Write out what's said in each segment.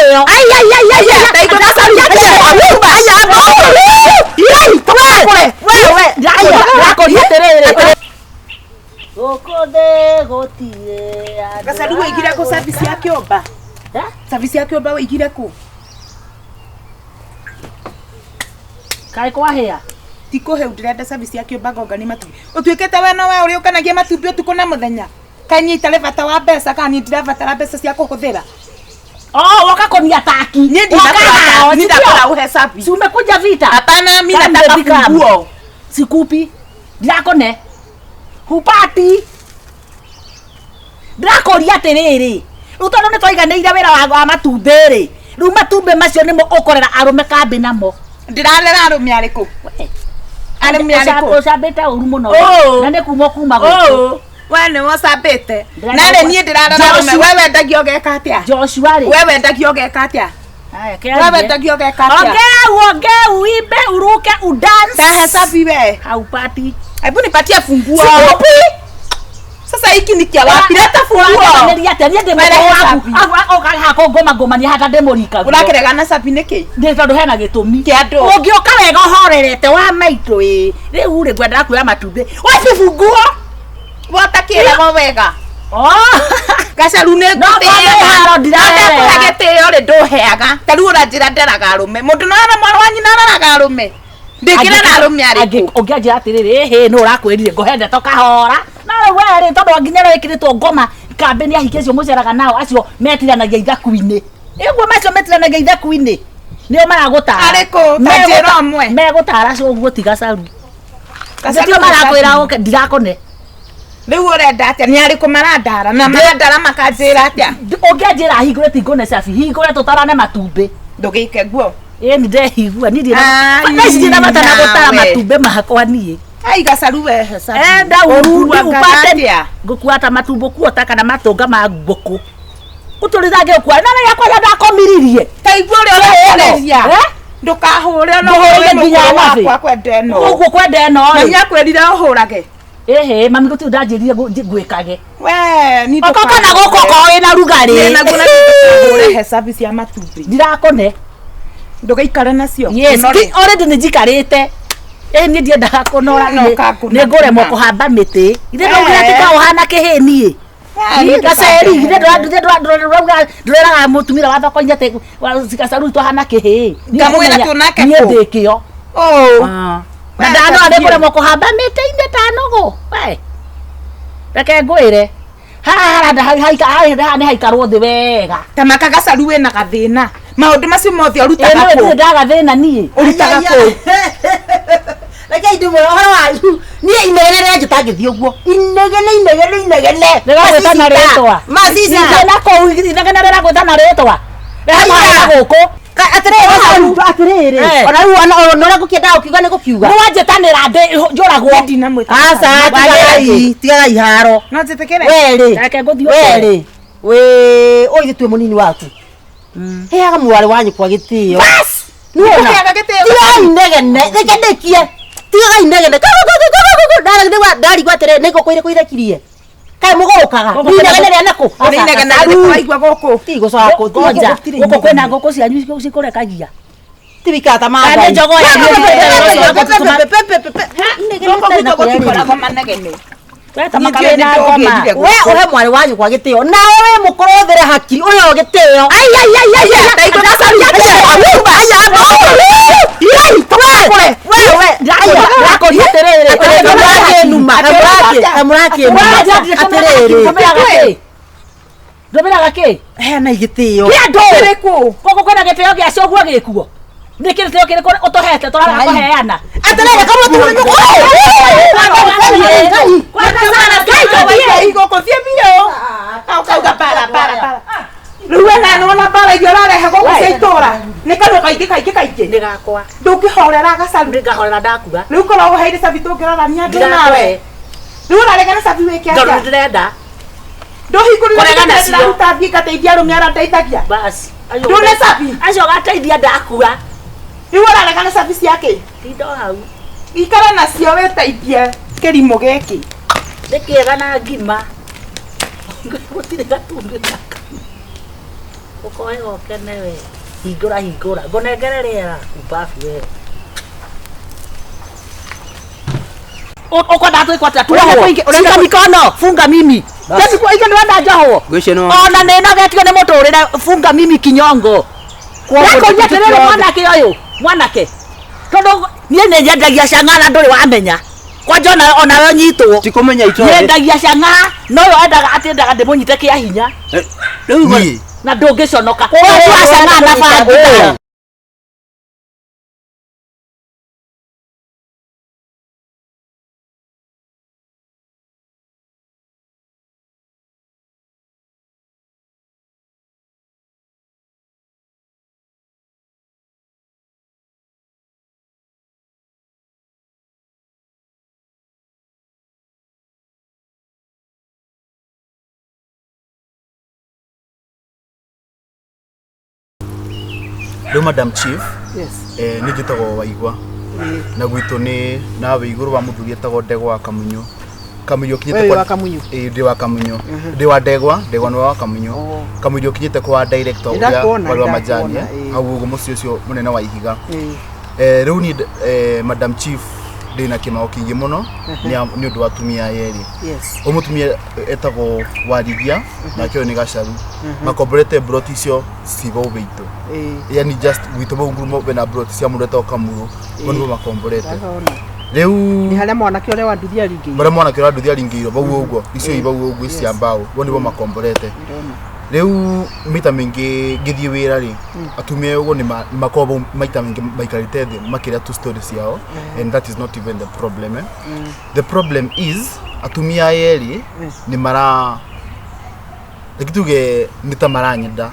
Gĩtĩo. Ai ai ai ai ai. Ndaigua gacaru. Wewe ndĩrakũria atĩrĩrĩ. Gũkũ thĩ gũtirĩ andũ Gacaru wĩigire kũ service ya kĩũmba? Eh? Service ya kĩũmba wĩigire kũ? Kaĩ kwahĩa? Ti kũhĩu ndĩrenda service ya kĩũmba ngongani matumbĩ. Ũtuĩkĩte we nowe ũrĩa ũkanagia matumbĩ ũtukũ na mũthenya. Kaĩ niĩ itarĩ bata wa mbeca kana niĩ ndirabatara mbeca cia kũhũthĩra? Oh, woka kũnia taki. Niĩ Woka hao, ndinakũra si ndinakũra ndio? ũhe service. Si umekuja vita? Hapana, mimi Kama nataka nimefika hapo. funguo. Sikupi. Ndirakone. Hupati. Ndĩrakũria atĩrĩrĩ. Rĩu tondũ nĩ twaiganĩire wĩra wa matumbĩ rĩ. Rĩu matumbĩ macio nĩmo ũkorera arũme kambĩ namo. Ndĩrarera arũme arĩkũ? Arũme arĩkũ? Ũcambĩte ũru mũno. Oh. Na nĩ kuma kuma gũkũ. Oh, we nĩwe ũcambĩte. Ndĩrenda Narĩ gũkũ- niĩ ndĩrarera arũme. Joshua. We wendagia ũgeka atĩa? Joshua rĩ. We wendagia ũgeka atĩa? Haya, We kĩarie. wendagia ũgeka atĩa? Ongea uongee uimbe uruke udance. Tahe safi we. Haupati. Hebu nipatie funguo. Sikupi. Sasa hiki ni kia wapi? Leta funguo. Ũrandemanĩria atĩa? Niĩ ndĩ Were mũkũrũ waku. sabi. Ũkaga kũngomangomania hata ndĩ mũrika guo. Ũrakĩregana sabi nĩkĩ? Nĩ tondũ hena gĩtũmi. Kĩa andũ. Ũngĩũka wega ũhorerete wa maitũ ĩ. Rĩu rĩ ngwendaga kuoya matumbĩ. Wapi funguo? Wotakĩragwo wega. Oh. Gacaru nĩ No ngombe haro ndirarera. Ndakũhe gĩtĩo rĩ ndũheaga. Ta rĩu ũranjĩra nderaga arũme. Mũndũ no ara mwarĩ wa nyina araraga arũme. Ndĩngĩrera arũme arĩkũ? Ũngĩanjĩra atĩrĩrĩ ĩhĩ nũ ũrakwĩrire ngũhe ndeto kahora. No rĩu we rĩ tondũ nginya rĩu ĩkĩrĩtwo ngoma kambĩ nĩ ahiki acio mũceraga nao acio metiranagia ithaku-inĩ. Ĩguo macio metiranagia ithaku-inĩ. Nĩo maragũtara. Arĩkũ? Ta njĩra ũmwe. Megũtara ũguo ti gacaru. Gacaru Nĩkĩo marakwĩra nĩ ũke ndirakone. Rĩu ũrenda atĩa? Nĩ arĩkũ marandara? Na marandara makanjĩra atĩa? Ũngĩanjĩra hingũre ti ngũne cabi hingũre tũtarane matumbĩ. Ndũgĩke guo. Ĩĩ nĩ ndehigua niĩ ndirĩ Ai, na ici ndirĩ na bata na gũtara nawe. matumbĩ makwa niĩ. Ai gacaru we he cabi. Enda urundi Ũnguaga upate atĩa? ngũkua ta matumbo kuota kana matũnga ma ngũkũ. Ũtũrĩra ngĩkua na rĩrĩa kwanja ndakomiririe. Ta igua ũrĩa Ĩno. ũraarĩria. Eh? Ndũkahũre ona Ndũhũrĩire ũhũre nginya mũkũrũ nabi. wakwa kwenda ĩno. Ũguo kwenda ĩno Mami rĩ. akwĩrire ũhũrage. Ĩhĩ mami gũtirĩ ndanjĩrire ngwĩkage. We, ni Okorwo kana gũkũ okorwo wĩna rugarĩ. Nĩ naguo na ndũkahũre he cabi cia matumbĩ. Ndirakone. Ndũgĩikare nacio. Yes, Ũnore. already nĩ njikarĩte. Ĩ niĩ ndiendaga kũnora No, ũkangũna nĩ ngũremwo ngũna. kũhamba mĩtĩ. Ithe Eh. ndauga atĩ ka ũhana kĩhĩ niĩ. Eh, nĩ Gaceri ndũkahũre. ithe ndũreraga mũtumia wa thoko-inĩ atĩ gacaru twahana kĩhĩ. Niĩ Ngamwĩra ngũmenya, tuonake Niĩ kũ? ndĩ kĩo. Oh. Na ndanora nĩ kũremwo kũhamba mĩtĩ-inĩ ta nũgũ. We. Reke ngwĩre. Haha haranda haha nĩ haikarwo thĩ wega. Ta maka gacaru wĩna gathĩna. Maũndũ macio mothe Ĩ ũrutaga nĩwe kũ? ndirĩ ndaga thĩna niĩ. Ũrutaga kũ? Reke ndimwĩre ũhoro wanyu. Niĩ inegene rĩanjĩta ngĩthiĩ ũguo. Inegene inegene inegene. Rĩragwĩta na rĩtwa. Masisita. Ningĩ na kũu inegene rĩragwĩta na rĩtwa. Rehe maĩ na gũkũ. Atĩrĩrĩ atĩrĩrĩ. Eh. Ona rĩu ona ona ũrĩa ngũkĩendaga gũkiuga nĩ gũkiuga. Nĩ wanjĩtanĩra ndĩ njũragwo. Niĩ ndinamwĩta Aca gacaru. tigagai tigagai haro. No njĩtĩkĩre? We rĩ. Reke ngũthiĩ We ũkere. rĩ. Wĩ ũyũ twĩ mũnini waku. Heaga mwarĩ wa nyũkwa gĩtĩo. Bas! Nĩwona? Ũheaga gĩtĩo Tigai inegene, reke ndĩkie. Tigai inegene. Ndarigwo atĩrĩ nĩ ngũkũ irĩkũ irekirie. Kaĩ mũgũrũkaga? Ngũkũ Nĩ inegene rĩa nakũ? Nĩ inegene rĩrĩkũ waigua gũkũ? Ti gũcoka kũ. Ngoja, gũtirĩ gũkũ kwĩna inegene. ngũkũ cianyu cikũrekagia. Ti wikara ta Kana Maathai. nĩ jogoo yanyu Gũkũ gwitũ gũtikoragwo manegene. We ta Niĩ makawĩ na ndiũĩ ngoma. nĩ We ũhe mwarĩ wa nyũkwa gĩtĩo. Nawe wĩ mũkũrũ ũthĩre hakiri ũheo gĩtĩo. Ai ai ai ai ai. Ndaigua gacaru. Wewe Ndĩrakũria atĩrĩrĩ. Kamũrakĩnuma, kamũrakĩnuma. Atĩrĩrĩ. Ndũmĩraga kĩ? Ndũmĩraga kĩ? Heanai gĩtĩo. Kĩ andũ? Kĩrĩkũ? Gũkũ kwĩna gĩtĩo gĩa cũguo gĩkuo. Nĩ kĩtĩo kĩrĩkũ ũtũhete tũrarega kũheana? Atĩrĩrĩ kamũtũrĩ Igũkũ thiĩ biũ. Ũkauga bara bara bara. Rĩu we na nĩwona bara iria ũrarehe gũkũ cia itũra. Nĩ kanua kaingĩ kaingĩ kaingĩ. Nĩ gakwa. Ndũngĩhorera gacaru. Nĩngahorera ndakua. Rĩu korwo ũheire cabi tũngĩrorania andũ nawe. Ndirakoe. Rĩu ũraregana cabi wĩke Tondũ atĩa? nĩndĩrenda. Ndũhingũrire Kũregana nacio. ndĩraruta thiĩ ngateithia arũme arĩa ndeithagia. Basi. Ndũne cabi. Acio gateithia ndakua. Rĩu ũraregana cabi ciake. Tinda o hau. Ikara nacio wĩteithie kĩrimũ gĩkĩ. Nĩ kĩega na ngima. Gũtirĩ gatumbĩ gaka. Ũkohĩga ũkene we. Hingũra hingũra. Ngũnengere rĩera. Ubabu we. Ũkwenda twĩkwo atĩa? Ũrenda Tuohwo. ũrenda Shika mikono. Funga mimi. Bas. Jesi kwa hiyo ndĩrenda njohwo. Ngwĩciria nĩ Ona nĩ nogetio nĩ mũtũrĩre. Funga mimi kinyongo. Ndakũria atĩrĩrĩ mwanake ũyũ. Mwanake. Tondũ niĩ nĩ nyendagia cang'ara ndũrĩ wamenya. Kwanja ona onawe ũnyitwo. Ti kũmenya itũra. Nyendagia cang'ara no ũyũ endaga atĩ endaga ndĩmũnyite kĩa hinya Rĩu Niĩ na ndũngĩconoka. Ũyũ Ũyũ cang'ara na bangi. Ũyũ. Rĩu madam chief, Yes. nĩ njĩtagwo Waigwa na gwitũ nĩ nawe igũrũ wa mũthuri etagwo Ndegwa wa Kamunyu. Kamunyu Wewe ũkinyĩte wĩ kwa wa Kamunyu? Ĩĩ, ndĩ wa Kamunyu, ndĩ wa Ndegwa. Ndegwa nĩ wa Kamunyu. Oh. Kamunyu ũkinyĩte kwa director Nĩ ũrĩa ndakuona, warĩ wa nĩ majani, ndakuona, ĩĩ. hau ũguo mũciĩ ũcio mũnene wa ihiga. Ĩĩ. Rĩu niĩ madam chief ndĩna kĩmako kĩingĩ mũno nĩ ũndũ wa atumia aya erĩ. Yes. Ũyũ mũtumia etagwo Warigia nake ũyũ nĩ Gacaru, makomborete mburoti icio ci bau witũ. Ĩĩ. Yani just gwitũ bau ngurumo bena mburoti cia mũndũ etagwo Kamuru, bo nĩbo makomborete. Ndakona. Rĩu Nĩ harĩa mwanake ũrĩa wa nduthi aringĩirwo. marĩa mwanake ũrĩa nduthi aringĩirwo bau ũguo, icio i bau ũguo ici cia mbaũ, bo nĩbo makomborete. Ndona. Rĩu maita maingĩ ngĩthiĩ wĩra rĩ, atumia ũguo nĩ makoragwo maita maingĩ maikarĩte thĩ makĩrĩa tu story ciao, and that is not even the problem, eh. The problem is atumia aya erĩ nĩ mara, reke tuge nĩ ta maranyenda,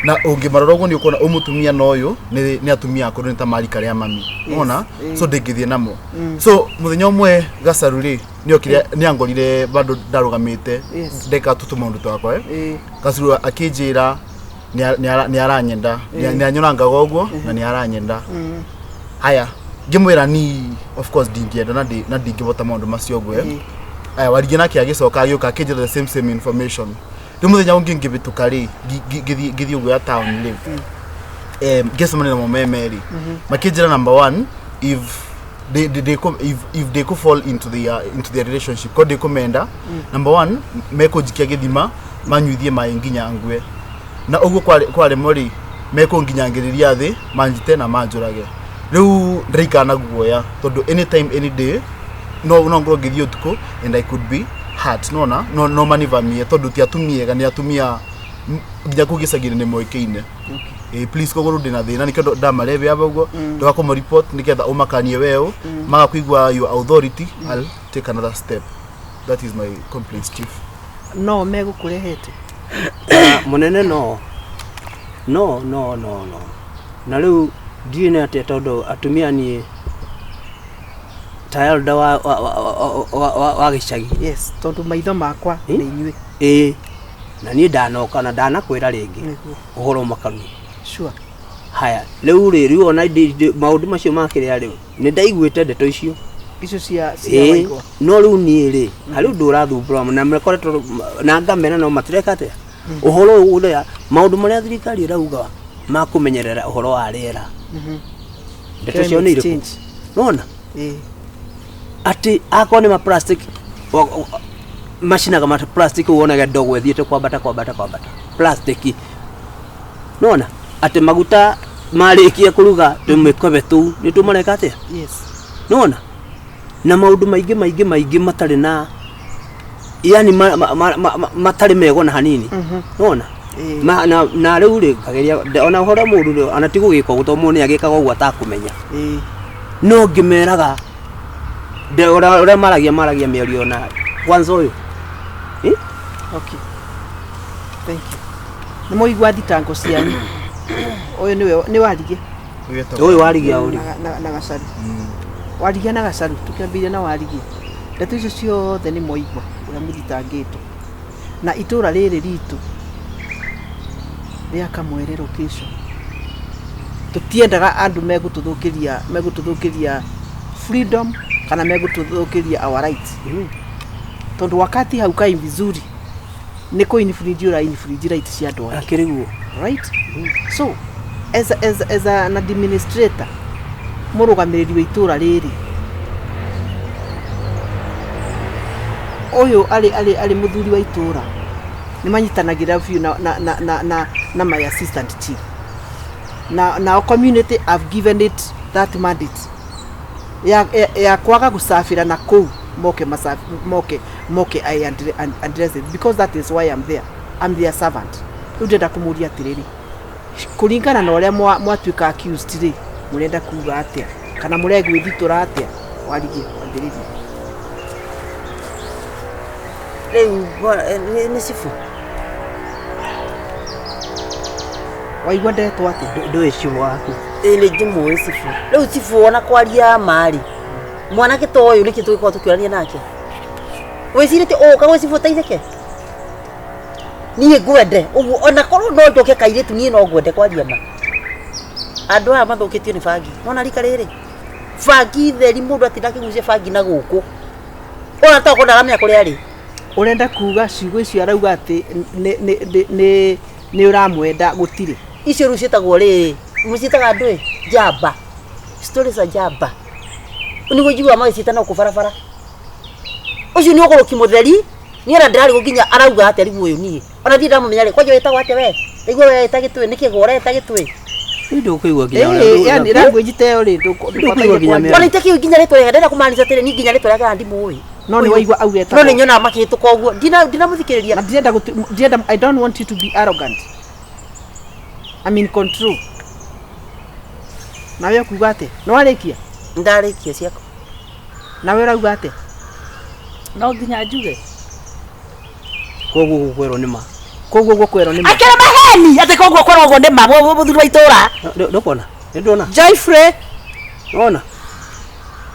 na ũngĩmarora ũguo nĩ ũkuona ũyũ mũtumia na ũyũ nĩ atumia akũrũ, nĩ ta marika rĩa mami ona, so ndĩngĩthiĩ namo. So mũthenya ũmwe Gacaru rĩ nĩokire nĩangorire bandũ ndarũgamĩte Yes. ndeka tu tũmaũndũ twakwa, eh. Ĩĩ. Gacaru akĩnjĩra nĩ aranyenda, nĩ anyorangaga ũguo na nĩ aranyenda. Haya, ngĩmwĩra ni of course ndingĩenda na na ndingĩbota maũndũ macio ũguo, eh. Aya, Warigia nake agĩcoka agĩũka akĩnjĩra the same same information. Rĩu mũthenya ũngĩ ngĩbĩtũka rĩ, ngĩthiĩ ũguo ya town rĩ, ngĩcemania namo me merĩ, makĩnjĩra number one, if they, if, if they could fall into the into their relationship ko ndĩkũmenda, number one mekũnjikia gĩthima manyuithie maĩ nginya ngue, na ũguo kwaremwo rĩ mekũnginyangĩrĩria thĩ manjite na manjũrage. Rĩu ndĩraikara na guoya tondũ anytime any day no ngorwo ngĩthiĩ ũtukũ and I could be hurt, nona no manivamie tondũ ti atumia ega, nĩ atumia nginya kũu gĩcagi-inĩ nĩ moĩkaine. Please, koguo rĩu ndĩna thĩna nĩkĩo ndamarebe aba ũguo ndũgakũmũ report nĩgetha ũmakanie weũ maga kũigua your authority. I'll take another step. That is my complaints, chief. No megũkũrehete. Mũnene no no no no no na rĩu ndiũĩ nĩ atĩa tondũ atumia niĩ ta elder wa gĩcagi. Yes, tondũ maitho makwa Eh? nĩ inyuĩ. Ĩĩ, na niĩ ndanoka na ndanakwĩra rĩngĩ Nĩguo. ũhoro makanu. Sure. Haya, rĩu rĩ, rĩu ona maũndũ macio makĩrĩa rĩu nĩ ndaiguĩte ndeto icio. Icio cia Ĩĩ, Waigwa. no rĩu niĩ rĩ harĩ ũndũ ũrathumbũra na makoretwo na ngamera no matireka atĩa ũhoro ũyũ ũrĩa maũndũ marĩa thirikari ĩrauga ma kũmenyerera ũhoro wa rĩera, ndeto cio nĩ Climate irĩkũ? change. Nona Ĩĩ. atĩ akorwo nĩ ma plastic macinaga ma plastic, wonage ndogo ĩthiĩte kwambata kwambata kwambata plastic. Nona atĩ maguta marĩkia kũruga tũmĩkobe tũu nĩ tũmareka atĩa? Yes. Nona na maũndũ maingĩ maingĩ maingĩ matarĩ na yani matarĩ mega ona hanini, nona. Ĩĩ. Na rĩu rĩ ngageria ona ũhoro mũũru rĩ ona ti gũgĩka ũguo tondũ mũndũ nĩ agĩkaga ũguo atakũmenya. Ĩĩ. No ngĩmeraga ũrĩa maragia mĩario na kwanza ũyũ. Eh? Okay. Thank you. Nĩ mwaigua thitango cianyu. Ũyũ nĩwe nĩ Warigia. Ũyũ Warigia ũrĩ Na Gacaru. Warigia na Gacaru tũkĩambĩrĩria na Warigia. Ndeto icio ciothe nĩ mwaigua ũrĩa mũthitangĩtwo. Na itũra rĩrĩ ritũ rĩa Kamwere location. Tũtiendaga andũ megũtũthũkĩria freedom kana megũtũthũkĩria our rights. Tondũ wakati haukai vizuri Nĩ kũ infringe ũra infringe right cia andũ angĩ. Akĩrĩ guo. Right, so as an administrator, mũrũgamĩrĩri wa itũra rĩrĩ, ũyũ arĩ mũthuri wa itũra, nĩ manyitanagĩra biũ na my assistant chief na community have given it that mandate ya kwaga gũcabĩra na kũu moke moke I address it because that is why I'm there. I'm their servant. Rĩu ndĩrenda kũmũria atĩrĩrĩ, kũringana na ũrĩa mwatuĩka accused rĩ, mũrenda kuga atĩa kana mũregwĩthitũra atĩa? Warigie wambĩrĩrie. Rĩu nĩ cibũ. Waigua ndetwo atĩa? Ndũĩ cibũ waku? Ĩĩ, nĩ njimũĩ cibũ. Rĩu cibũ ona kwaria marĩ mwanake ta ũyũ nĩkĩ tũgĩkorwo tũkĩũrania nake? Wĩcirĩtie ũgũka gwĩ cibũ ũteithĩke? Niĩ ngwende ũguo, ona korwo no njoke kairĩtu, niĩ no ngwende kwaria ma. Andũ aya mathũkĩtio nĩ bangi. Nona rika rĩrĩ bangi theri, mũndũ atinda akĩgucia bangi na gũkũ, ona tokorwo ndaramenya kũrĩa arĩ. Ũrenda kuga ciugo icio arauga atĩ nĩ ũramwenda gũtirĩ? Icio rĩu ciĩtagwo rĩrĩ, mũciĩtaga andũ ĩ njamba, stories za njamba, nĩguo njiguaga magĩciĩta na gũkũ barabara. Ũcio nĩ ũgũrũki mũtheri. Niĩ ona ndĩrarigwo nginya arauga atĩa rĩu ũyũ. Niĩ ona ndirĩ ndamũmenya rĩ. Kwanja wĩtagwo atĩa we? Ndaigua we wĩta Gĩtũĩ, nĩkĩ gwa ũreta Gĩtũĩ? Rĩu ndũkũigua nginya Ĩĩ, yani language ta ĩyo rĩ, Ndũkũigua nginya mĩario. Ona itakĩũĩ nginya rĩtwa rĩake. Ndĩrenda kũmaanisha atĩrĩ, niĩ nginya rĩtwa rĩake ona ndimũĩ. No nĩ waigua auga No etagwo. nĩ nyonaga makĩhĩtũka ũguo, ndinamũthikĩrĩria. Na ndĩrenda, I don't want you to be arrogant. I'm in control. Nawe ũkuga atĩa? Nĩ warĩkia? Ndarĩkia ciakwa. Nawe ũrauga atĩa? No nginya njuge. Koguo gũkwĩrwo nĩ ma. Koguo ũguo kwĩrwo nĩ ma. Akĩrĩ maheni atĩ koguo kwĩrwo ũguo nĩ ma, mũthuri wa itũra. Ndũkuona? Nĩ ndona. Joyfrey. Wona?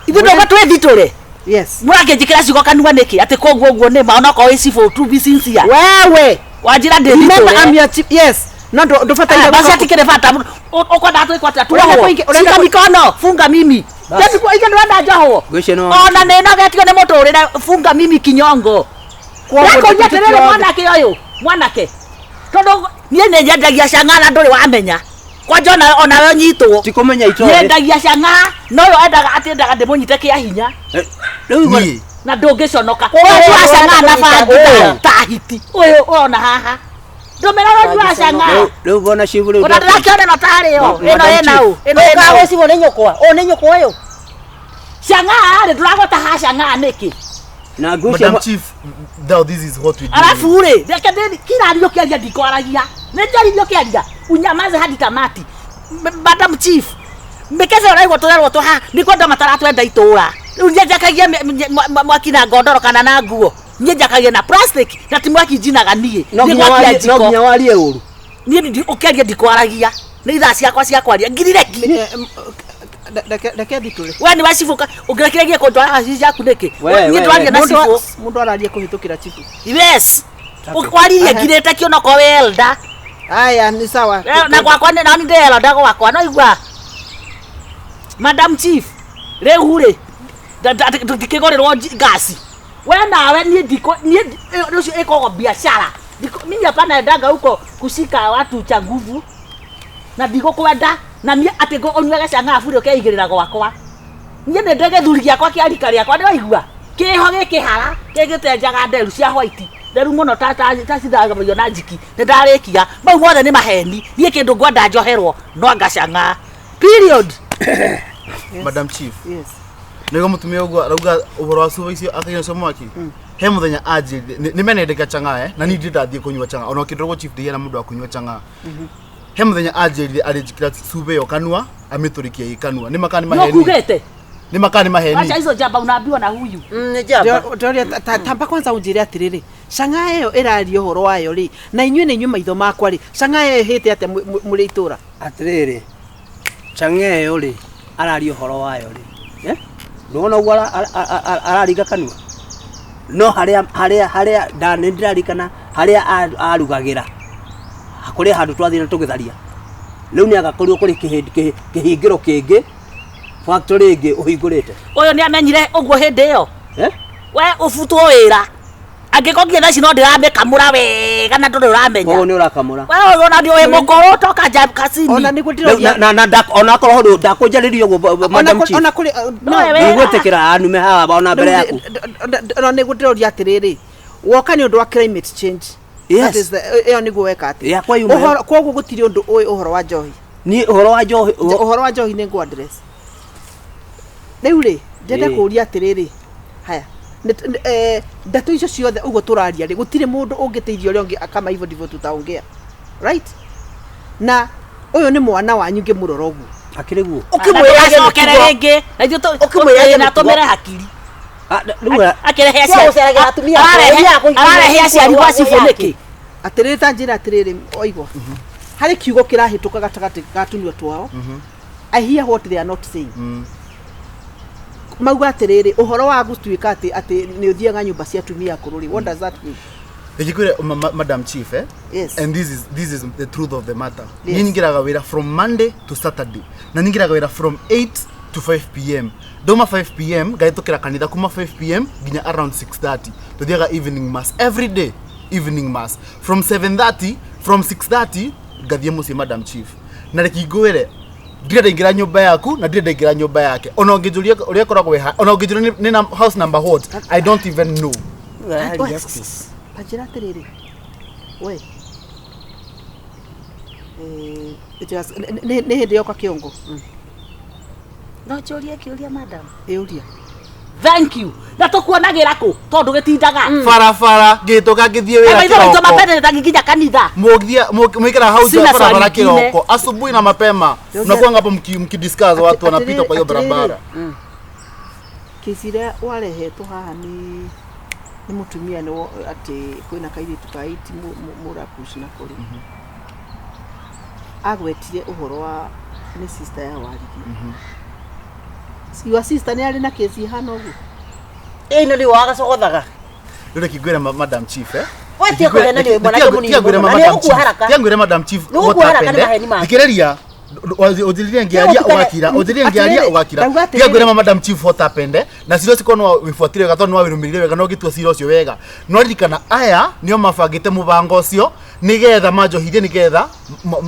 Ithuĩ ndũka twĩthitũre. Yes. Mũrakĩnjĩkĩra ciugo kanua nĩkĩ atĩ koguo ũguo nĩ ma, onokorwo wĩ cibũ, to be sincere. Wewe. Wanjĩra Remember ndĩthitũre. I'm your chief. Yes. No ndũbataire Basi gũcoka- atikĩrĩ bata ũkwenda twĩkwo atĩa? Ũrenda Tuohwo. ũrenda Shika mikono, funga mimi. Basi. Ike ndĩrenda njohwo. Ngwĩciria nĩ Ona nĩ nogetio nĩ mũtũrĩre, funga mimi kinyongo. Kwoguo Ndakũria tũtũ atĩrĩrĩ, tuothe. mwanake ũyũ, mwanake, tondũ niĩ nĩ nyendagia cang'aa na ndũrĩ wamenya kwanja onawe ũnyitwo. Ti kũmenya itoĩ. Nyendagia cang'aa no ũyũ endaga atĩ endaga ndĩmũnyite kĩa hinya. Rĩu igua- Niĩ Na ndũngĩconoka. Ũyũ Ũyũ cang'aa na ũrenda bangi kũnyita. ta hiti ũyũ ũrona haha ndũmĩra ũnyua cang'aa. Rĩu bona cibũ rĩu. Ona ndĩrakĩona ĩno tarĩ yo ĩno Madam ĩna ũ ĩno Ũkaga ĩna ũ gwĩ cibũ nĩ nyũkwa ũyũ, nĩ nyũkwa ũyũ. Cang'aa rĩ, ndũragweta ha cang'aa nĩkĩ? Na ngwĩciria Madam Chief, now this is what we do. Alafu rĩ, reke ndĩ kirario kĩaria, ndikwaragia nĩ njaririo kĩaria, unyamaze hadi tamati. Madam Chief, mĩkece ũraigua tũrerwo tũha nĩ kwenda mataratwenda itũra. Rĩu niĩ njakagia mwaki na ngondoro kana na nguo? Niĩ njakagia na plastic na ti mwaki njinaga niĩ. no Nĩ nginya gwakia warie, no njiko. nginya warie ũru. Niĩ ũkĩaria ndikwaragia, nĩ ithaa ciakwa cia kwaria ngirire ki. Reke thitũre. We nĩ wacibũ ũngĩrekererie kũndwara haci ciaku nĩkĩ? We, Niĩ we, ndwaria we. na Mũndũ cibũ. Mũndũ araria kũhĩtũkĩra chifu. Yes, waririe ngirĩte kĩonoko wĩ elder. Aya, nĩ sawa. Na gwakwa nĩ nani ndĩ elder gwakwa no igua. Madam Chief, rĩu rĩ ndikĩgũrĩrwo ngasi we nawe niĩ ndiko niĩ rũcio ĩkoragwo biashara. Mimi hapana endaga huko kushika watu cha nguvu na ndigũkwenda na niĩ atĩ ũnyuage cang'aa bure ũkeigĩrĩra gwakwa. Niĩ nĩ ndĩ gĩthuri gĩakwa kĩa rika rĩakwa, ndĩraigua kĩho gĩkĩhara gĩgĩtenjaga nderu cia white nderu mũno ta cithambagio na njiki. Nĩ ndarĩkia, mau mothe nĩ maheni. Niĩ kĩndũ ngwenda njoherwo no anga cang'aa, period. Madam Chief, Yes. nĩguo mũtumia ũguo arauga ũhoro wa cuba icio akagia nacio mwaki, he mũthenya anjĩrire nĩ menendeka chang'aa eh, na niĩ ndirĩ ndathiĩ kũnyua chang'aa ona ũkĩndorwo chief ndigiana mũndũ wa kũnyua chang'aa. He mũthenya anjĩrire arĩnjĩkĩra cuba ĩyo kanua amĩtũrĩkie ĩ kanua. Nĩ makaa nĩ Nĩ maheni? ũkugĩte? Nĩ makaa nĩ maheni? Acha hizo jamba unaambiwa na huyu. Nĩ njamba. Ndoria tamba kwanza unjĩre atĩrĩrĩ, cang'aa ĩyo ĩraria ũhoro wayo rĩ, na inyuĩ nĩ inyuĩ maitho makwa rĩ, cang'aa ĩyo ĩhĩte atĩa mũrĩ itũra? Atĩrĩrĩ, chang'aa ĩyo rĩ araria ũhoro wayo rĩ, eh? Ndũrona ũguo araringa kanua no harĩa nĩ ndĩrarikana harĩa arugagĩra kũrĩ handũ twathire tũgĩtharia. Rĩu nĩ agakorirwo kũrĩ kĩhingĩro kĩngĩ, factory ĩngĩ ũhingũrĩte. Ũyũ nĩ amenyire ũguo hĩndĩ ĩyo. Eh? We ũbutwo wĩra. Angĩkorwo nginya thaa ici no ndĩramĩkamũra wega na ndũrĩ ũramenya. Koguo nĩ ũrakamũra. Wewe ona ndio wĩ mũkũrũ toka nja kasini. Ona nĩguo Rĩu ndĩroria na na na ona akorwo hau ndakũnjarĩria ũguo ona madam kũrĩ chief. ona kũrĩ No, we- Ndugwĩtĩkĩra anume haha ona mbere yaku. Ona nĩguo ndĩroria atĩrĩrĩ, woka nĩ ũndũ wa climate change. Yes. That is the- ĩyo nĩguo weka atĩ Yakwa yuma. Ũhoro- koguo gũtirĩ ũndũ ũĩ ũhoro wa njohi. Niĩ ũhoro wa njohi Ũhoro wa njohi nĩ ngũ address. Rĩu rĩ, ndĩrenda Ĩĩ. kũũria atĩrĩrĩ, haya, ndeto icio ciothe ũguo tũraria rĩ, gũtirĩ mũndũ ũngĩteithia ũrĩa ũngĩ kama hivyo ndivyo tutaongea, right? Na ũyũ nĩ mwana wanyu ngĩmũrora ũguo. Akĩrĩ guo. Ũkĩmwĩra Ũkĩmwĩra rĩngĩ. Na ithuĩ Ũkĩmwĩra na tũmĩre hakiri. Ah, rĩu Akĩrehe Cia gũceragĩra atumia Ararehe akũrũ, ararehe aciari gwa cibũ yake. nĩkĩ? Atĩrĩrĩ, ta njĩra atĩrĩrĩ, oigwa harĩ kiugo kĩrahĩtũka gatagatĩ ga tũnua twao. I hear what they are not saying. Mauga atĩrĩrĩ, ũhoro wa gũtuĩka atĩ atĩ nĩ ũthiaga nyũmba cia atumia akũrũ rĩ, what does that mean? Ndikwire madam chief, eh? Yes. And this is the truth of the matter. Yes. Niĩ nyingĩraga wĩra from Monday to Saturday, na nyingĩraga wĩra from 8 to 5 p.m. Ndoma 5 p.m. ngahĩtũkĩra kanitha kuma 5 p.m. nginya around 6:30. Tuthiaga evening mass every day, evening mass from 7:30, from 6:30 ngathiĩ mũciĩ, madam chief. Na reke ngwĩre, ndirĩ ndaingĩra nyũmba yaku na ndirĩ ndaingĩra nyũmba yake. Ona ũngĩnjũria ũrĩa ĩkoragwo ĩha, ona ũngĩnjũria nĩ na house number what, I don't even know. Ta njĩra atĩrĩrĩ, we, nĩ hĩndĩ yoka kĩongo. No njũrie kĩũria, madam? Ĩũria. Thank you. Na tũkuonagĩra kũ? Tondũ gĩtindaga. Barabara ngĩhĩtũka ngĩthiĩ wĩra Maitho maitũ kĩroko. mapenderetaga nginya kanitha. Mũgithia mwikara hau Sina barabara swali ingine. kiroko asubuhi na mapema, mnakuwa hapo mkidiscuss, watu wanapita kwa hiyo Atĩrĩrĩ, barabara. Kesi iria warehetwo haha nĩ mũtumia nĩ atĩ kwĩna kairĩtu ka iti mũrapush na kũrĩ agwetire ũhoro wa nĩ sister ya Warigi. Your sister nĩ arĩ na kesi ihana ũguo? Ĩno nĩ wagacogothaga. Rĩu reke ngwĩre madam chief, eh. We tiga kũhena, nĩ mwanake mũnini Tiga ngwĩre mũno, na madam nĩ chief. ũgũkua haraka. Tiga ngwĩre madam chief Nĩ what ũgũkua haraka happened, nĩ eh. maheni make. Thikĩrĩria, ũnjĩrĩrie ngĩaria Nĩ ũgakira, ũnjĩrĩrie ngĩaria Atĩrĩrĩ, ũgakira. ndauga Tiga ngwĩre atĩrĩrĩ. madam chief what happened, eh. Na cira ũcio korwo nĩ wĩbuatire wega, tondũ nĩ wawĩrũmĩrĩire wega na ũgĩtua cira ũcio wega, no ririkana aya nĩo mabangĩte mũbango ũcio nĩgetha manjohithie, nĩgetha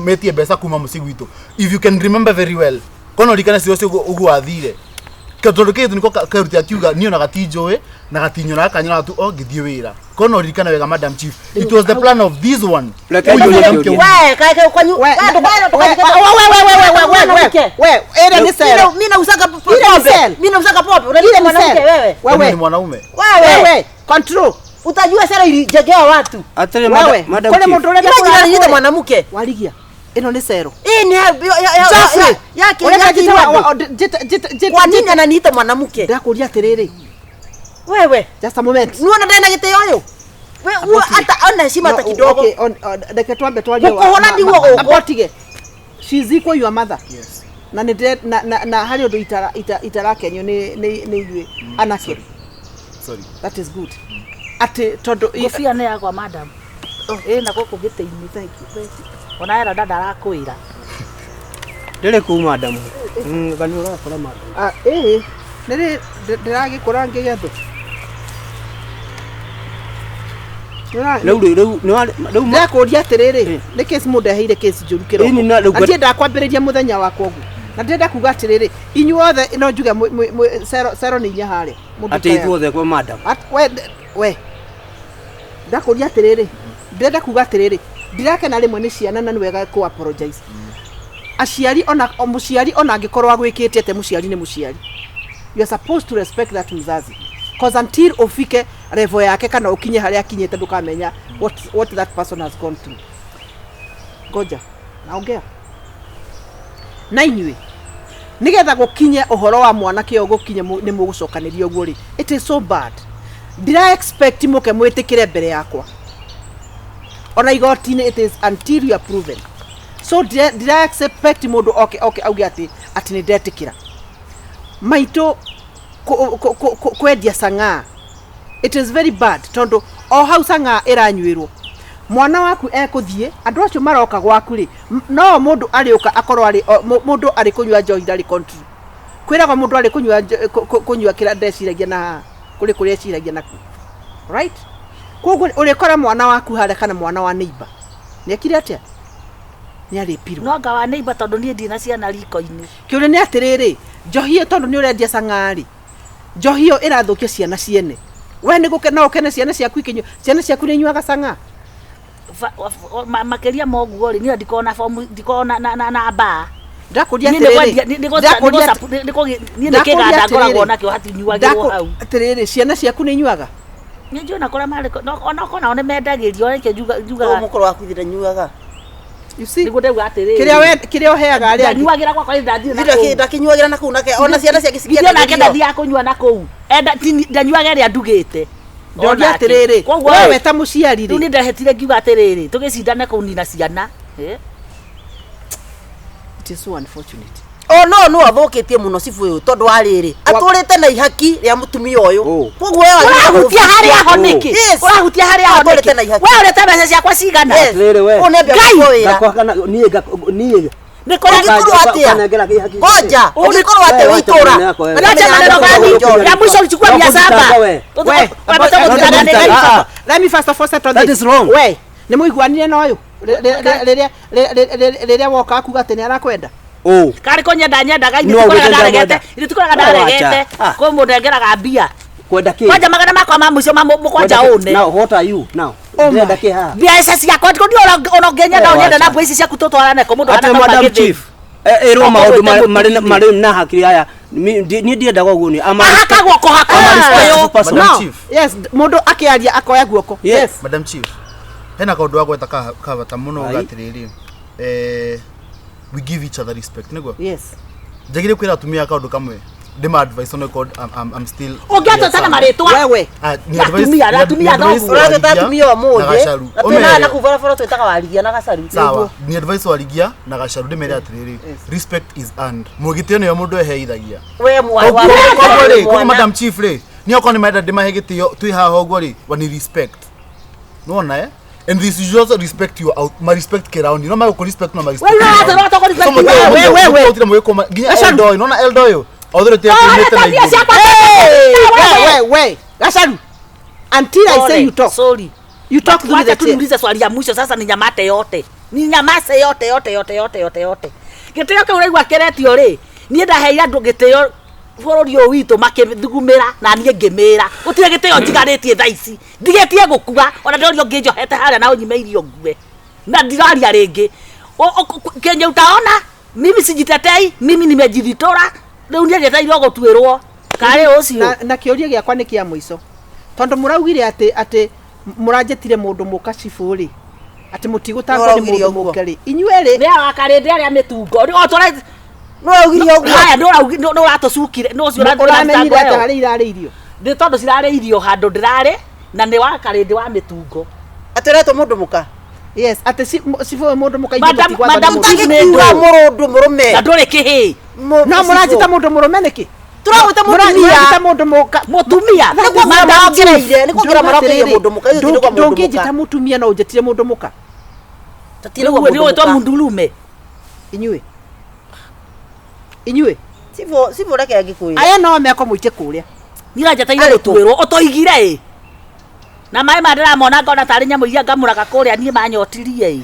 metie mbeca kuma mũciĩ gwitũ. If you can remember very well, korwo no ririkane cira ũcio ũguo wathire, tondũ kĩndũ nĩko karuti akiuga niĩ ona gatinjũĩ na gatinyonaga, kanyonaga tu o ngĩthiĩ wĩra. Korwo no ririkane wega, madam chief, it was the plan of this one. Reke Ũyũ njũrie mwanamke kĩũria. ũyũ. We, kae kwanyu. We, We, we, we, ĩrĩa nĩ cero. Mimi nauzaga Ile ni pombe. cell. Mimi nauzaga pombe. Ile Unaniita ni mwanamke cell. wewe. Kwani Wewe ni mwanaume? Wewe. wewe control. Utajua sera ilijengewa watu. Atĩrĩ Wewe madam kũrĩ chief. mũndũ ũrenda Imagine kũrara ananiita kũrĩa. mwanamke. Warigia, ĩno nĩ cero. Hii ni ya Geoffrey, yake ũrenda yake. njĩte wa- njĩte- Kwa nini ananiita mwanamke? Ndakũria atĩrĩrĩ, Wewe. just a moment. Nuona ndena gĩtĩo ũyũ? We hata ona heshima hata No, kidogo. okay, reke twambe twarie Gũkũhũra ndigwo gũkũ. Abotige. She is equal your mother. Yes. Na nĩ na harĩ ũndũ itarakenio nĩ inyuĩ anake. Sorry. That is good. Atĩ tondũ Ngũbia nĩ yagwa, madam. Ĩ na gũkũ gĩtĩ-inĩ. Thank you, thank you. Ona era dada arakwĩra. Ndĩrĩ kuu madam. Kana ũrakora madam. Ah, ĩĩ nĩ ndĩragĩkũra ngĩgethwo. Rĩu rĩu rĩu Ndĩrakũria atĩrĩrĩ, nĩ kesi mũndeheire, kesi njũru Ĩni kĩroko, na rĩu na ndiendaga kwambĩrĩria mũthenya wakwa ũguo, na ndĩrenda kuga atĩrĩrĩ, inyuothe no njuge cero nĩ inya harĩa. Mũndũ Atĩ tayari. ithuothe kwa madam. We, ndakũria atĩrĩrĩ, ndĩrenda kuga atĩrĩrĩ, ndirakena rĩmwe nĩ ciana, na nĩ wega kũ apologize aciari. Ona o mũciari, ona angĩkorwo agwĩkĩte atĩa, mũciari nĩ mũciari. You are supposed to respect that mzazi, cause until ufike level yake kana ukinye harĩa akinyĩte, ndũkamenya what that person has gone through. Ngoja naongea na inyuĩ nigetha gũkinye ũhoro wa mwanake ũyũ, gũkinye nĩ mũgũcokanĩria ũguo rĩ, it is so bad. Ndira expect mũke mwĩtĩkĩre mbere yakwa ona igoti-inĩ. It is until you are proven. So ndira expect mũndũ oke auge atĩ nĩ ndetĩkĩra maitũ kwendia sang'aa. It is very bad, tondũ o hau sang'aa ĩranyuĩrwo, mwana waku ekũthiĩ, andũ acio maroka gwaku rĩ, no mũndũ arĩũka akorwo arĩ mũndũ arĩ kũnyua njohi, ndarĩ control. Kwĩragwo mũndũ arĩ kũnyua kũnyua kĩrĩa ndeciragia na haha kũrĩ kũrĩa eciragia naku, right? Koguo ũrĩkora mwana waku harĩa kana mwana wa neighbor nĩekire atĩa? Nĩarĩpirwo. No anga wa neighbor tondũ niĩ ndirĩ na ciana riko-inĩ. Kĩũria nĩ atĩrĩrĩ, njohi ĩyo tondũ nĩ ũrendia cang'arĩ, njohi ĩyo ĩrathũkia ciana ciene. We nĩ gũke no ũkene ciana ciaku ikĩnyua, ciana ciaku nĩ inyuaga cang'aa? Makĩria ma ũguo rĩ, niĩ ndikoragwo na form, ndikoragwo na na na na bar. Ndakũria Niĩ nĩ atĩrĩrĩ, kwendia, nĩ ndakũria niĩ nĩ kĩganda ngoragwo nakĩo hatinyuagĩrwo hau. Atĩrĩrĩ, ciana ciaku nĩ inyuaga? Nĩ njũĩ na kũrĩa marĩ, onokorwo nao nĩ mendagĩrio, nĩkĩo njugaga. Mũkũrũ waku ithe ndanyuaga. You see? Nĩguo ndauga atĩrĩrĩ. Kĩrĩa we kĩrĩa ũheaga arĩa angĩ. Ndanyuagĩra gwakwa nĩ ndathire na kũu. Ndakĩnyuagĩra na kũu nake ona ciana ciake Githĩ onake ndathiaga kũnyua na kũu. Enda ndanyuaga ĩrĩa ndugĩte. Ndoria atĩrĩrĩ, Koguo we ta mũciari rĩ. Rĩu nĩ ndehĩtire ngiuga atĩrĩrĩ, tũgĩcindane kũnina ciana. It is so unfortunate. Oh no no athũkĩtie mũno cibũ ũyũ tondũ wa rĩrĩ atũrĩte na ihaki rĩa mũtumia ũyũ koguo we ũrahutia harĩa ho nĩkĩ ũrahutia harĩa ho Atũrĩte na nĩkĩ ihaki. we ũrĩte mbeca ciakwa cigana Atĩrĩrĩ we. Ũyũ nĩambia Ngai! gũkwo wĩra. Ngakwa kana niĩ niĩ nĩ kũrĩ Ũngĩkorwo atĩa? Ũkanengera kĩhaki. Ngoja, ũngĩkorwo atĩa wĩ itũra? Acha maneno gani? Ya mwisho ulichukua 700. We. We, Ah, ah. Let me first of all settle That this. is wrong. We, nĩ mũiguanire na ũyũ rĩrĩa rĩrĩa woka akuga atĩ nĩ arakwenda. Oh. Karĩ kũnyenda nyendaga No, ithuĩ tũkoraga wĩte ndaregete ndamwenda. ithuĩ tũkoraga We wacha. ndaregete Ah. kwĩ mũndũ engeraga mbia Kwenda kĩ? kwanja magana makwa ma mũico ma mũkwanja Kwenda kĩ? ũne Now what are you now? Oh my. Ndĩrenda kĩ haha? mbeca ciakwa ndiko ona ũngĩnyenda We ũnyende wacha. na mbua ici ciaku tũtwarane kũ mũndũ Atĩ anakauma Madam gĩthĩ. Chief. Ĩrwo Okorwo maũndũ wĩte marĩ na hakiri aya. Niĩ ndiendaga ũguo niĩ. I'm a Ahaka guoko hakwa I'm a respectful ũyũ. person. Madam No. Chief. Yes, mũndũ akĩaria akoya guoko. Yes. Yes. Madam Chief, hena kaũndũ wa gweta ka bata mũno Ai. uga atĩrĩrĩ, we give each other respect nĩguo Yes. njagĩrĩire kwĩra atumia kaũndũ kamwe ndĩma advice on record I'm still Ũngĩatwĩta na marĩtwa Wewe. Ah, ni Ya advice- atumia, ni atumia advice thoguo. Ũratwĩta Warigia atumia na ũmũthĩ Gacaru. na Ũmere. twĩnaga na kũu barabara twĩtaga warigia na gacaru sawa ni advice warigia na gacaru ndĩmere atĩrĩrĩ respect is earned mũgĩtĩo nĩyo mũndũ eheithagia we mwana wa koguo rĩ koguo mwana. madam chief rĩ niĩ okorwo nĩ marenda ndĩmahe gĩtĩo twĩ haha ũguo rĩ wani respect nĩwona eh and this you also respect your out ma respect kĩraũni no magũkũ respect no ma respect We ũratwĩra ũtagũ respect So, mũtĩ- we, we, we. mũtĩ- mũgĩkũma nginya elder ũyũ nĩwona elder ũyũ othe Ũreta tĩakumĩte na mbia igũrũ ciakwa Hey, Wewe. we, we, Gacaru. Until I say you talk. Sorry. You talk through Wacha the tu chair. niulize swali ya mwisho sasa ninyamate yote. Ninyamase yote yote yote yote yote yote. Gĩtĩo kĩu ũraigua kĩretio rĩ, niĩ ndaheire andũ gĩtĩo bũrũri ũyũ witũ makĩthugumĩra na niĩ ngĩmĩra. Gũtirĩ gĩtĩo njigarĩtie thaa ici. Ndigĩtie gũkua ona ndĩrorio ngĩnjohete harĩa na ũnyime irio ngue. Na ndiraria rĩngĩ. Kenye utaona mimi sijitetei, mimi nimejithitora. Rĩu niĩ njetereirwo gũtuĩrwo. Karĩ ũcio. Na kĩũria gĩakwa nĩ kĩa mũico tondũ mũraugire atĩ atĩ mũranjĩtire mũndũ mũka cibũ rĩ atĩ mũtigũtangwo nĩ Nĩũraugire mũndũ ũguo. mũke rĩ inyuĩ rĩ Nĩ awakarĩndĩ arĩa mĩtungo. O tũra No augire ũguo. haya nä ũratũcukire nä ũcio ũramenyire atĩ harĩa irarĩ irio nä tondå cirarä irio handå ndärarä na nä wa karĩndĩ wa mĩtungo Atwĩretwo mũndũ mũka. yes atĩ cibũ ũyũ mũndũ mũka ithuĩ Madam- tũtigwathwo nĩ Madam mũndũ. Chief nĩ Tũtangĩkiuga ndũ. mũrũndũ mũrũme. na ndå rä kä hä no mũranjĩta mũndũ mũrũme nĩkĩ Tũragwĩta mũtumia. Mũranjĩta mũndũ mũka mũtumia Nĩ kuongerera Madam Chief. marongereire, nĩ kuongerera marongereire mũndũ mũka, ithuĩ tũtirĩ kwa mũndũ mũka. ndũngĩnjĩta mũtumia no ũnjĩtire mũndũ mũka Tũtirĩ kwa Nĩguo nĩ mũndũ ũgwĩtwo mũka. mundurume inyuĩ inyuĩ Cibũ cibũ reke ngĩkwĩre. aya no meko mũite kũrĩa niranjeteire Arĩ gå tuä rwo å toigire ä na maä ma ndäramona ngona tarä nyamå iria ngamå kå rä a niä manyotirie ä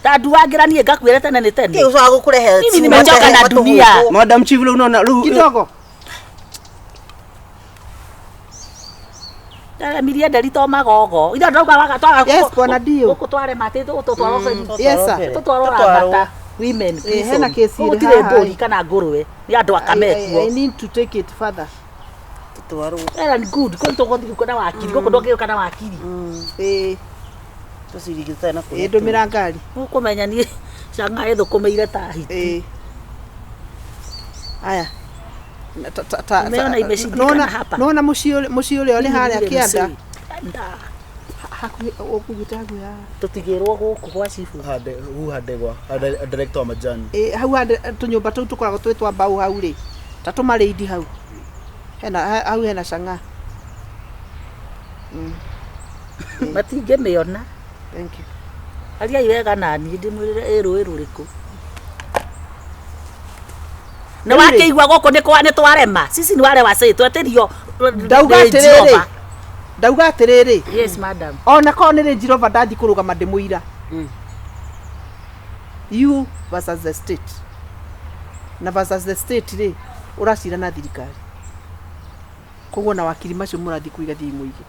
ta nduangä ra niä ngakuä re tene nä tene Kĩ ũcoka gũkũrehe Mimi cuma nimechoka ũrehe na matũ dunia. gũkũ. Madam Chief rĩu nona rĩu kidogo ndaremirie nderi to magogo ithe ndauga waga twaga Yes, bwana Dio. gå tware matä gå tå Yes, sir. tåtwarwo Tũtwarwo. rambata women Eh, hena kesi ĩrĩ gũtirĩ haha, mbũri ĩ. kana ngũrwe nĩ andũ I, akamekuo I need to take it further Tũtwarwo. Well and good kå tå gå na wakiri gå kå ndångä ka na wakiri ĩĩ Tũcirigitane na kũrĩa ĩĩ ndũmĩra ngari må kå menya niä canga ä thå kå mä ire ta hiti ĩĩ aya Na ta- ta- ta- Umeona ta- imeshindikana nona- hapa. nona mũciĩ mũciĩ ũrĩa ũrĩ harĩa kĩanda kĩanda hakuhĩ ũkuugĩte hakuhĩ haha tå tigä rwo gå kå gwa cibå hu handegwa director wa majani Ĩ, hau hande tũnyũmba tũu tũkoragwo twĩ twa mbaũ hau rĩ ta tũmarĩindi hau hena hau hena cang'aa matingä mä ona thank you ariai wega naniä ndä mwä rä re ä rå ä rå rä kå nä wakä igua gå kå nä twarema cici nä warewa cä twetä rio Ndauga atĩrĩrĩ, Ndauga atĩrĩrĩ, Yes, madam. Ona korwo nĩ Range Rover ndathiĩ kũrũgama ndĩ mũira. You versus the state. Na versus the state rĩ, ũracira na thirikari. Koguo na wakiri macio mũrathiĩ kũiga thiĩ mũige.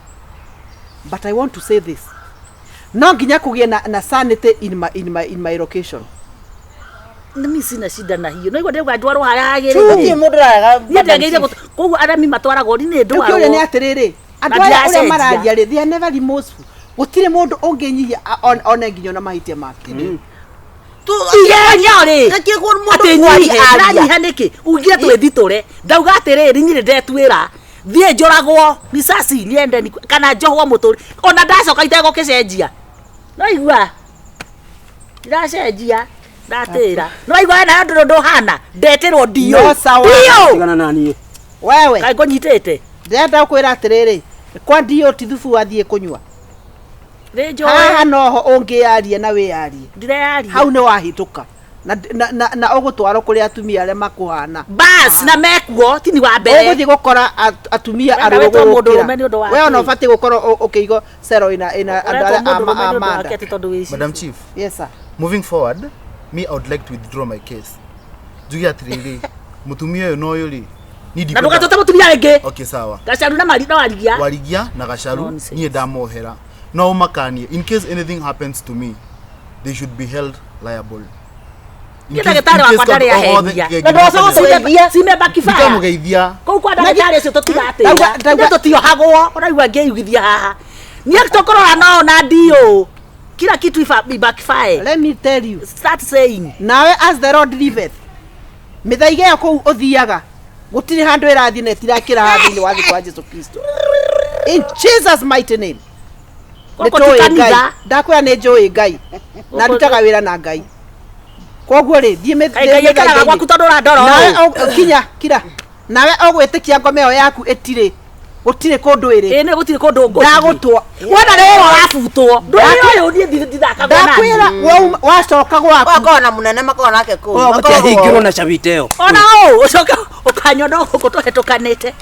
But I want to say this. No nginya kũgĩe na sanity in my location. Mimi sina shida na hiyo. No igua ndĩrauga ndwarwo harĩa Gũtirĩ hagĩrĩire. mũndũ ũrarega. Niĩ ndagĩrĩire koguo aremi matwaragwo ni nĩ Rĩu kĩũria nĩ ndwarwo. atĩrĩrĩ, andũ Na aya ũrĩa ndiracenjia. mararia rĩ, they are never remorseful. Gũtirĩ mũndũ ũngĩnyihia one nginya ona mahĩtia make. Igenyo rĩ. Nĩkĩ mũndũ Atĩ kwaria nyihe, aria? ndĩranyiha nĩkĩ? Ugire twĩthitũre. Ndauga atĩrĩrĩ, niĩ ndĩretuĩra. Thiĩ njũragwo risasi niende kana njohwo mũtũri. Ona ndacoka itegũkĩcenjia. No igua. Ndiracenjia. Ndatĩra. No igua we nayo ndũrũ ndũhana. Ndetĩrwo ndiũ. No sawa. Ndiũ. Tigana na niĩ. Wewe. Kaĩ ngũnyitĩte? Ndĩrenda gũkwĩra atĩrĩrĩ, kwa ndio ti thubu wathiĩ kũnyua. Nĩ njũĩ. Haha noho ũngĩyaria na wĩyarie. Ndireyaria. Hau nĩ wahĩtũka. Na ũgũtwarwo kũrĩ atumia arĩa makũhana. Bas na mekuo ti ni wa mbere. Ũgũthiĩ gũkora atumia Wenda arũrũ wĩtwo mũndũ gũgũkĩra. ũrũme nĩ ũndũ wa We ona kĩ? ũbatiĩ gũkorwo ũkĩigwo cero ĩna andũ Ũretwo arĩa mũndũ ũrũme a nĩ ũndũ manda. wake atĩ tondũ wĩ Madam cici. Chief, Yes sir. moving forward, me, I would like to withdraw my case. Njuge atiriri, mutumia ũyũ na ũyũ rĩ, niĩ Na ndikwenda- ndũgatũte mũtumia rĩngĩ. Okay, sawa. Gacaru na mari na warigia. Warigia na Gacaru Nonsense. niĩ ndamohera no ũmakanie, in case anything happens to me, they should be held liable. In Niĩ case- ndagĩtarĩ in wakwa case ndarĩ kaũndũ o gothe aheria. kĩngĩ Na ndwacoka ndikageithia. Cimebakibaya. Ndikamũgeithia. Kũu kwa ndagĩtarĩ ũcio tũtigatĩra. Ndauga- Ithuĩ tũtiohagwo, ũraigua ngĩyugithia haha. Niĩ tũkũrora no na ndiũ. Kila kitu ibackfire. Let me tell you. Start saying. Nawe as the Lord liveth. Mĩthaiga ĩyo kũu ũthiaga gũtirĩ handũ ĩrathiĩ na ĩtirakĩra haha thĩinĩ wa thĩ kwa Jesu Kristo. In Jesus mighty name. Gũkũ ti Nĩtũĩ Ngai. kanitha. Ndakwĩra nĩ njũĩ Ngai. Na Gũkũ- ndutaga wĩra na Ngai. Koguo rĩ, thiĩ Kaĩ Ngai aikaraga gwaku tondũ ũrandora Nawe ũũ. kinya kira. Nawe ũgwĩtĩkia ngoma ĩyo yaku ĩtirĩ gũtirĩ kũndũ ĩrĩ. Ĩĩ nĩ gũtirĩ kũndũ ngũthiĩ. Ndagũtwa. Wona rĩrĩ ũrabutwo. Ndũĩ ũyũ niĩ ndithakagwo nani. Ndakwĩra wacoka gwaku. Makoragwo na mũnene makoragwo nake kũu. Oh, gũtiahingĩrwo na cawite ĩyo. Ona ũũ ũcoke ũkanyona gũkũ tũhetũkanĩte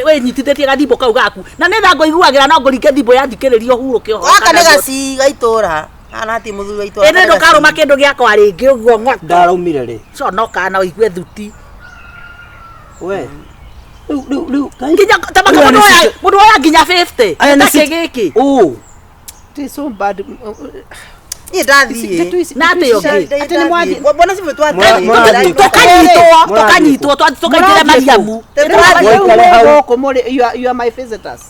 wĩnyitithĩtie gathimbo kau gaku na nĩ tha ngũiguagĩra no ngũringe thimbo yathikĩrĩria ũhurũke ũhoro Gaka kana nĩ ndũ- gaci ga itũra. Hana ti mũthuri wa itũra. Ĩĩ nĩ ndũkarũma kĩndũ gĩakwa rĩngĩ ũguo ng'oto. Ndaraumire rĩ. Conoka na ũigue thuti. We. Rĩu rĩu rĩu kaĩ- Nginya ta maka Aya nĩ mũndũ oya mũndũ oya nginya 50. Aya nĩ Takĩ gĩkĩ. Ũ. It is so bad. Niĩ ndathiĩ. Na atĩ ũngĩ. Atĩ nĩ mwathiĩ. Bwana cibũ twathiĩ. Mũrathiĩ. Tũkanyitwo, Mũrathiĩ. tũkanyitwo, tũkaingĩra Mũrathiĩ Mariamu. Rĩu Waikare hau. gũkũ mũrĩ you are my visitors.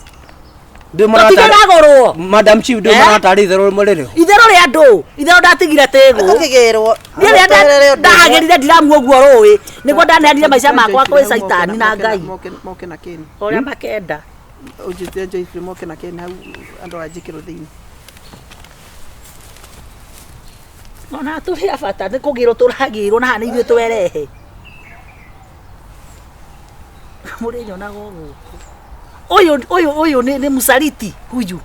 Ndĩ mũrata. Tũtigĩragũrwo. Madam Chief ndĩ Eh? mũratarĩ itherũ mũrĩrĩ. Itherũ rĩa ndũ. Itherũ ndatigire tĩgũ. Tũkĩgĩrwo. Niĩ rĩrĩa ndahagĩrire ndiramu ũguo rũĩ nĩguo ndaneanire maica makwa kwĩ caitani na Ngai. Moke na kĩni. Ũrĩa makenda. Ũnjĩtire Joyce moke na kĩni hau andũ a njĩkĩrwo thĩinĩ. Ona tũrĩ a bata nĩ kũgĩrwo tũragĩrwo na haha nĩ ithuĩ twerehe. Mũrĩnyonaga o gũkũ. Ũyũ ũyũ ũyũ nĩ mũsaliti huyu.